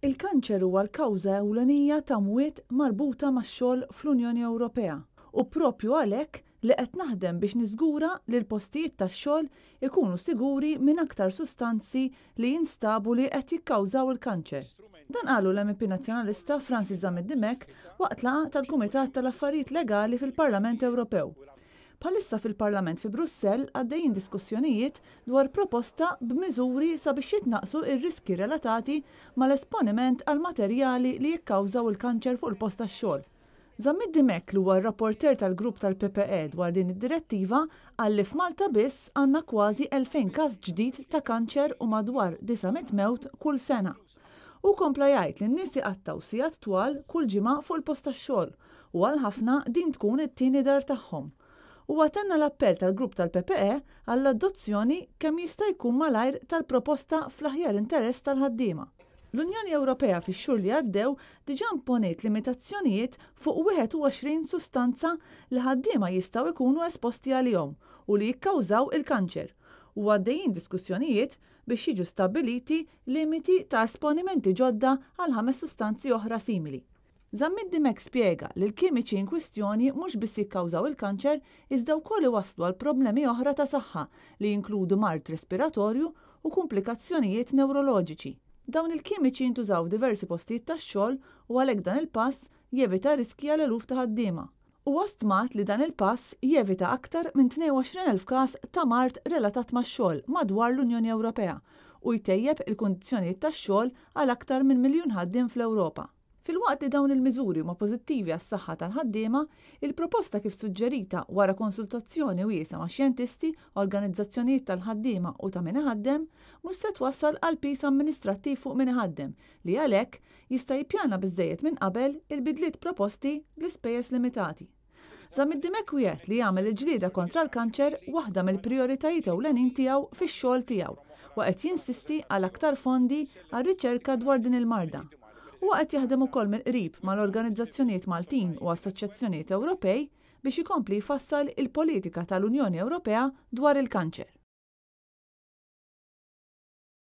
Il-kanċer huwa l-kawża ewlenija ta' mwiet marbuta max-xogħol fl-Unjoni Ewropea u proprju għalhekk li qed naħdem biex niżgura li l-postijiet tax-xogħol ikunu siguri minn aktar sustanzi li jinstabu li qed jikkawżaw il-kanċer. Dan qalu l-MEP Nazzjonalista Francis Zammit Dimech waqt laqgħa tal-Kumitat tal-Affarijiet Legali fil-Parlament Ewropew. Bħalissa fil-Parlament fi Brussell għaddejjin diskussjonijiet dwar proposta b'miżuri sabiex jitnaqqsu r-riskji relatati mal-esponiment għal materjali li jikkawżaw il-kanċer fuq il-post tax-xogħol. Zammit Dimech li huwa r-rapporteur tal-grupp tal-PPE dwar din id-direttiva qal li f'Malta biss għandna kważi 2,000 każ ġdid ta' kanċer u madwar 900 mewt kull sena. Hu kompla jgħid li n-nies iqattgħu sigħat twal kull ġimgħa fuq il-post tax-xogħol u għal ħafna din tkun it-tieni dar tagħhom. Huwa tenna l-appell tal-Grupp tal-PPE għall-adozzjoni kemm jista' jkun malajr tal-proposta fl-aħjar interess tal-ħaddiema. L-Unjoni Ewropea fix-xhur li għaddew diġà imponiet limitazzjonijiet fuq 21 sustanza li ħaddiema jistgħu jkunu esposti għalihom u li jikkawżaw il-kanċer u għaddejjin diskussjonijiet biex jiġu stabbiliti limiti ta' esponimenti ġodda għal ħames sustanzi oħra simili. Zammit Dimech spjega li l-kimiċi inkwistjoni mhux biss jikkawżaw il-kanċer iżda wkoll iwasslu għal problemi oħra ta' saħħa li jinkludu mard respiratorju u kumplikazzjonijiet newroloġiċi. Dawn il-kimiċi jintużaw f'diversi postijiet tax-xogħol u għalhekk dan il-pass jevita riskji għal eluf ta' ħaddiema. Huwa stmat li dan il-pass jevita aktar minn 22,000 każ ta' mard relatat max-xogħol madwar l-Unjoni Ewropea u jtejjeb il-kundizzjonijiet tax-xogħol għal aktar minn miljun ħaddiem fl-Ewropa. Filwaqt li dawn il-miżuri huma pożittivi għas-saħħa tal-ħaddiema, il-proposta kif suġġerita wara konsultazzjoni wiesgħa ma' xjentisti, organizzazzjonijiet tal-ħaddiema u ta' min iħaddem, mhux se twassal għal piż amministrattiv fuq min iħaddem li għalhekk jista' jippjana biżżejjed minn qabel il-bidliet proposti bl-ispejjeż limitati. Zammit Dimech wiegħed li jagħmel il-ġlieda kontra l-kanċer waħda mill-prijoritajiet ewlenin tiegħu fix-xogħol tiegħu u qed jinsisti għal aktar fondi għar-riċerka dwar din il-marda. Huwa qed jaħdem ukoll mill-qrib mal-organizzazzjonijiet Maltin u assoċjazzjonijiet Ewropej biex ikompli jfassal il-politika tal-Unjoni Ewropea dwar il-kanċer.